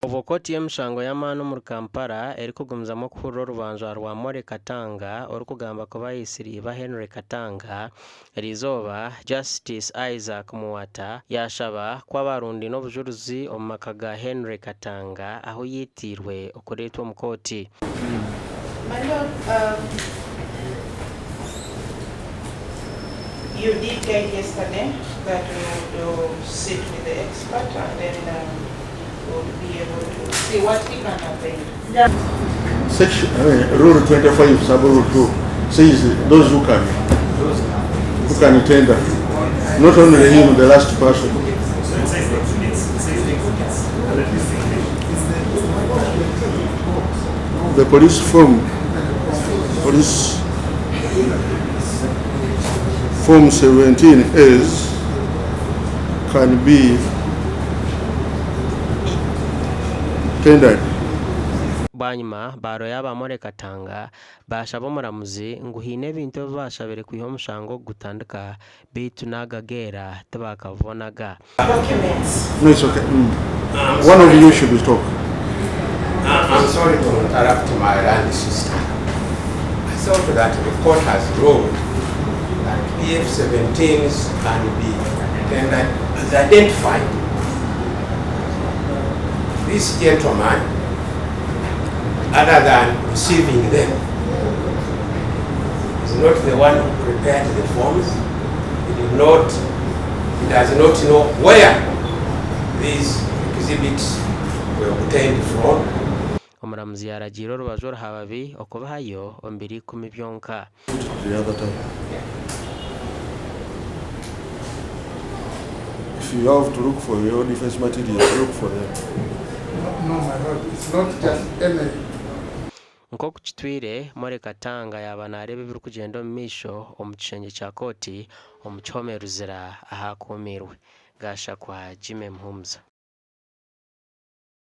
Obwo kooti y'emishango y'amaani omuri Kampala erikugumizamu okuhurira orubanja rwa Molly Katanga orikugamba kuba aitsire iba Henry Katanga, eriizooba Justice Isaac Muwata yaashaba ku abarundaine obujurizi omu maka ga Henry Katanga ahu yaitiirwe okureetwa omu kooti. My lord, um, you did guide yesterday that we would sit with the expert and then we would be able to see what he can avail. Section, Rule 25, sub rule 2 says those who can tender, not only him, the last person. So it says exhibits, it says exhibits. The police form 17 is can be tendered. Bwanyima baroya ba Molly Katanga baashaba omuramuzi ngu haine ebintu ebi baashabire kwiha omushango ogu gutandika beitu n'agageera tibakabibonaga. Documents. No, it's okay. One of you should talk. I'm sorry to interrupt my learned sister. I thought that the court has ruled that PF17s can be tendered as identified. This gentleman, other than receiving them, is not the one who prepared the forms. He did not, he does not know where these exhibits were obtained from. Omuramuzi yaragiira orubaju oruhababi okubahayo omu biro 10 byonka. The other time. If you have to look for your defense materials, look for them. No, my lord, it's not just any Nk'oku kitwire, Molly Katanga yaaba naareeba ebirikugyenda omu maisho omu kishengye kya kooti omu kihome Luzira ahakuumirwe. Gashakwa Jimmy Muhumuza.